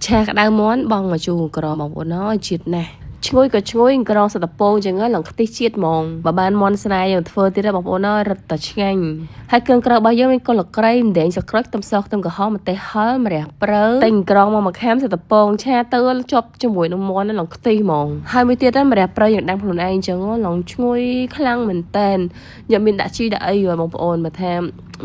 ឆាក្តៅមាន់បងមកជូរក្របងប្អូនអើយជាតិណាស់ឈ្ងុយក៏ឈ្ងុយក្រងសតពងចឹងឡើងខ្ទិះជាតិហ្មងបើបានមាន់ស្រែយើងធ្វើទៀតបងប្អូនអើយរឹតតែឆ្ងាញ់ហើយគ្រឿងក្រៅរបស់យើងមានកលក្រៃម្ដេងសក្រូចខ្ទឹមសខ្ទឹមក្រហមម្ទេសហឹរម្រះព្រៅតែងក្រងមកមួយខាំសតពងឆាទៅជាប់ជាមួយនឹងមាន់ឡើងខ្ទិះហ្មងហើយមួយទៀតម្រះព្រៅយើងដាំខ្លួនឯងចឹងឡើងឈ្ងុយខ្លាំងមែនតែនខ្ញុំមានដាក់ជីដាក់អីបងប្អូនមកថា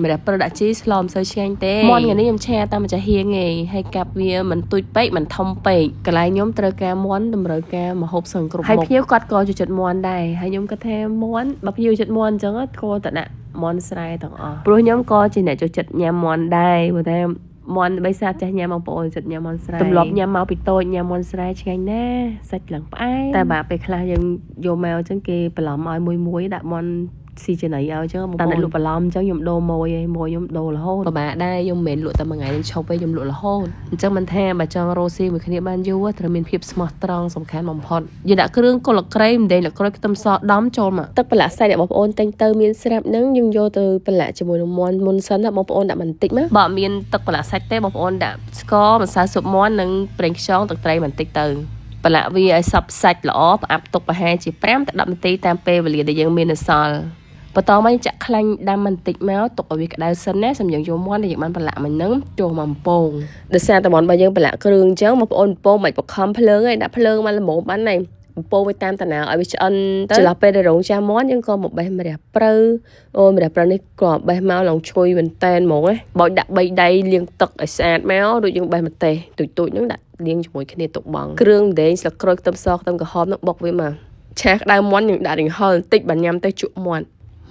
ម្រះព្រៅដាក់ជីស្លមិនសូវឆ្ងាញ់ទេមាន់ថ្ងៃនេះខ្ញុំឆាតាមម្ចាស់ហៀងឯងហើយកាប់វាមិនទូចពេកមិនធំពេកកន្លែងខ្ញុំត្រូវការមាន់តម្រូវការមកហូបសឹងគ្រប់មុខហើយភ្ញៀវគាត់ក៏ចូលចិត្តមាន់ដែរហើយខ្ញុំគិតថាមាន់បើភ្ញៀវចិត្តមាន់អញ្ចឹងក៏តដាក់មាន់ស្រែទាំងអស់ព្រោះខ្ញុំក៏ជាអ្នកចូលចិត្តញ៉ាំមាន់ដែរព្រោះតែមាន់បីសាទចេះញ៉ាំបងប្អូនចិត្តញ៉ាំមាន់ស្រែទម្លាប់ញ៉ាំមកពីតូចញ៉ាំមាន់ស្រែឆ្ងាញ់ណាស់សាច់ឡើងផ្អែមតែបាក់ពេលខ្លះយើងយកមកអញ្ចឹងគេបន្លំឲ្យមួយមួយដាក់មាន់ស៊ីចំណីឲ្យអញ្ចឹងតាមអ្នកលក់បន្លំអញ្ចឹងខ្ញុំដូរម៉ួយឯងម៉ួយខ្ញុំដូររហូតពិបាកដែរខ្ញុំមិនមែនលក់តែមួយថ្ងៃនឹងឈប់ទេខ្ញុំលក់រហូតអញ្ចឹងមិនថាបើចង់រកស៊ីមួយគ្នាបានយូរត្រូវមានភាពស្មោះត្រង់សំខាន់បំផុតយើងដាក់គ្រឿងកុលក្រៃម្ដេងលក្រូចខ្ទឹមសដំចូលមកទឹកប្រឡាក់សាច់ដែលបងប្អូនទិញទៅមានស្រាប់ហ្នឹងយើងយកទៅប្រឡាក់ជាមួយនឹងមាន់មុនសិនណាបងប្អូនដាក់បន្តិចមកបើអត់មានទឹកប្រឡាក់សាច់ទេបងប្អូនដាក់ស្ករម្សៅស៊ុបមាន់និងប្រេងខ្យងទឹកត្រីបន្តិចទៅប្រឡាក់វាឲ្យសព្វសាច់ល្អផ្អាប់ទុកប្រហែលជា5ទៅ10នាទីតាមពេលវេលាដែលយើងមាននៅសល់បន្តមកចាក់ខ្លាញ់ដាំបន្តិចមកទុកឲ្យវាក្តៅសិនណាសម្រាប់យកមាន់ដែលយើងបានប្រឡាក់មិញហ្នឹងចូលមកបំពងដោយសារតែមាន់របស់យើងប្រឡាក់គ្រឿងអញ្ចឹងបងប្អូនបំពងមិនបខំភ្លើងឯងដាក់ភ្លើងមកល្មមបានហើយបំពងវាតាមតាណាឲ្យវាឆ្អិនទៅចន្លោះពេលដែលរងចាំមាន់យើងក៏មកបេះម្រះព្រៅអូម្រះព្រៅនេះក៏បេះមកឡើងឈ្ងុយមែនតែនហ្មងណាបោចដាក់3ដៃលាងទឹកឲ្យស្អាតមកដូចយើងបេះម្ទេសទូចទូចហ្នឹងដាក់លាងជាមួយគ្នាទុកបងគ្រឿងម្ដេងស្លឹកក្រូចខ្ទឹមសខ្ទឹមក្រហមហ្នឹងបុកវាមកឆាក្តៅមាន់យើងដាក់រៀងហឹរបន្តិចបើញ៉ាំទៅជក់មាត់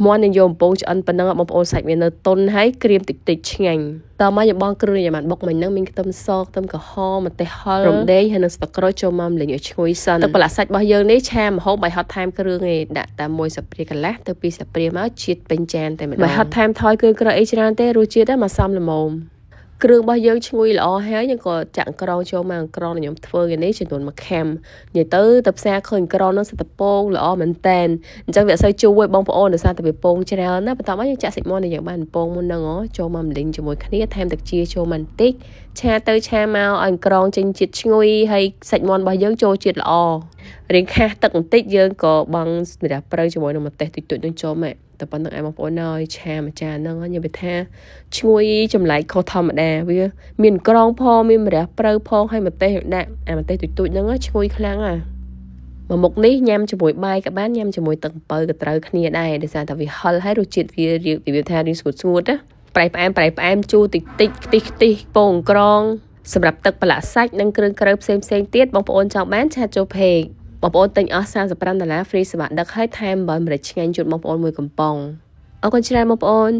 មាន់នឹងយកបំពងឆ្អិនប៉ុណ្ណឹងបងប្អូនសាច់វានៅតុនហើយក្រៀមតិចតិចឆ្ងាញ់តមកយើងបងគ្រឿងយ៉ាងបានបុកមិញហ្នឹងមានខ្ទឹមសខ្ទឹមក្រហមម្ទេសហឹររំដេងហើយនិងស្លឹកក្រូចចូលមកម្លេងឲ្យឈ្ងុយសិនទឹកប្រឡាក់សាច់របស់យើងនេះឆាម្ហូបមិនហត់ថែមគ្រឿងទេដាក់តែមួយស្លាបព្រាកន្លះទៅពីរស្លាបព្រាមកជាតិពេញចានតែម្ដងមិនហត់ថែមថយគ្រឿងក្រៅអីច្រើនទេរសជាតិមកសមល្មមគ្រឿងរបស់យើងឈ្ងុយល្អហើយយើងក៏ចាក់ក្រងចូលមកក្រងខ្ញុំធ្វើថ្ងៃនេះចំនួនមួយខាំនិយាយទៅទៅផ្សារឃើញក្រងនោះសិតតពងល្អមែនតែនអញ្ចឹងវាអត់សូវជូរឯបងប្អូនដោយសារតែវាពងច្រើនណាបន្ទាប់មកយើងចាក់សាច់មាន់ដែលយើងបានពងមុនហ្នឹងចូលមកម្លិញជាមួយគ្នាថែមទឹកជាចូលមកបន្តិចឆាទៅឆាមកឲ្យក្រងចេញជាតិឈ្ងុយហើយសាច់មាន់របស់យើងចូលជាតិល្អរៀងខាសទឹកបន្តិចយើងក៏បង់ម្រះព្រៅជាមួយនឹងម្ទេសតិចតួចនឹងចូលមកតែប៉ុណ្្នឹងឯងបងប្អូនអើយឆាមួយចានហ្នឹងខ្ញុំនិយាយថាឈ្ងុយចម្លែកខុសធម្មតាវាមានក្រងផងមានម្រះព្រៅផងហើយម្ទេសដាក់អាម្ទេសទូចទូចហ្នឹងឈ្ងុយខ្លាំងអាមួយមុខនេះញ៉ាំជាមួយបាយក៏បានញ៉ាំជាមួយទឹកអំពៅក៏ត្រូវគ្នាដែរដោយសារតែវាហឹរហើយរសជាតិវារៀងវាថារៀងស្ងួតស្ងួតណាប្រៃផ្អែមប្រៃផ្អែមជូរតិចតិចខ្ទិះខ្ទិះពងក្រងសម្រាប់ទឹកប្រឡាក់សាច់និងគ្រឿងក្រៅផ្សេងផ្សេងទៀតបងប្អូនចង់បាន chat ចូល page បងប្អូនទិញអស់35ដុល្លារ free សេវាដឹកហើយថែមអំបិលម្រេចឆ្ងាញ់ជូនបងប្អូនមួយកំប៉ុងអរគុណច្រើនបងប្អូន។